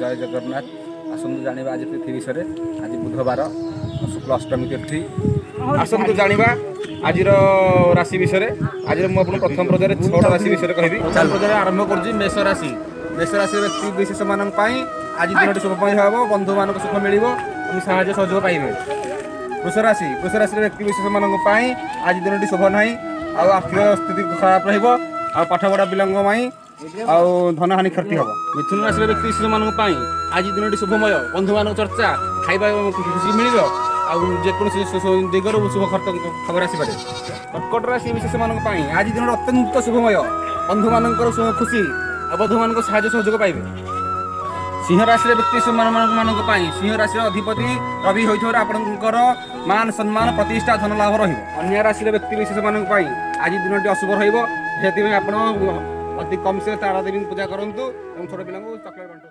ଜୟ ଜଗନ୍ନାଥ। ଆସନ୍ତୁ ଜାଣିବା ଆଜି ତିଥି ବିଷୟରେ। ଆଜି ବୁଧବାର, ଶୁକ୍ଳ ଅଷ୍ଟମୀ ତିଥି। ଆସନ୍ତୁ ଜାଣିବା ଆଜିର ରାଶି ବିଷୟରେ। ଆଜିର ମୁଁ ଆପଣଙ୍କୁ ପ୍ରଥମ ପର୍ଯ୍ୟାୟରେ ଛଅଟା ରାଶି ବିଷୟରେ କହିବି। ପ୍ରଥମ ପର୍ଯ୍ୟାୟରେ ଆରମ୍ଭ କରୁଛି ମେଷ ରାଶି। ମେଷ ରାଶିର ବ୍ୟକ୍ତି ବିଶେଷମାନଙ୍କ ପାଇଁ ଆଜି ଦିନଟି ଶୁଭମୟ ହେବ। ବନ୍ଧୁମାନଙ୍କ ସୁଖ ମିଳିବ ଏବଂ ସାହାଯ୍ୟ ସହଯୋଗ ପାଇବେ। ବୃଷ ରାଶି। ବୃଷ ରାଶିର ବ୍ୟକ୍ତି ବିଶେଷମାନଙ୍କ ପାଇଁ ଆଜି ଦିନଟି ଶୁଭ ନାହିଁ ଆଉ ଆର୍ଥିକ ସ୍ଥିତି ଖରାପ ରହିବ ଆଉ ପାଠପଢ଼ା ପିଲାଙ୍କ ପାଇଁ ଆଉ ଧନହାନି କ୍ଷତି ହେବ। ମିଥୁନ ରାଶିର ବ୍ୟକ୍ତି ବିଶେଷମାନଙ୍କ ପାଇଁ ଆଜି ଦିନଟି ଶୁଭମୟ। ବନ୍ଧୁମାନଙ୍କ ଚର୍ଚ୍ଚା, ଖାଇବା ଖୁସି ମିଳିବ ଆଉ ଯେକୌଣସି ଦିଗରୁ ଶୁଭ ଖବର ଆସିପାରେ। କର୍କଟ ରାଶି ବିଶେଷମାନଙ୍କ ପାଇଁ ଆଜି ଦିନଟି ଅତ୍ୟନ୍ତ ଶୁଭମୟ। ବନ୍ଧୁମାନଙ୍କର ଖୁସି ଆଉ ବନ୍ଧୁମାନଙ୍କ ସାହାଯ୍ୟ ସହଯୋଗ ପାଇବେ। ସିଂହ ରାଶିର ବ୍ୟକ୍ତି ମାନଙ୍କ ପାଇଁ ସିଂହ ରାଶିର ଅଧିପତି ରବି ହୋଇଥିବାରୁ ଆପଣଙ୍କର ମାନ, ସମ୍ମାନ, ପ୍ରତିଷ୍ଠା, ଧନ ଲାଭ ରହିବ। କନ୍ୟା ରାଶିର ବ୍ୟକ୍ତି ବିଶେଷମାନଙ୍କ ପାଇଁ ଆଜି ଦିନଟି ଅଶୁଭ ରହିବ। ସେଥିପାଇଁ ଆପଣ ଅତି କମ୍ ସେ ତାରା ଦେବୀଙ୍କୁ ପୂଜା କରନ୍ତୁ ଏବଂ ଛୋଟ ପିଲାଙ୍କୁ ଚକୋଲେଟ୍ ବାଣ୍ଟନ୍ତୁ।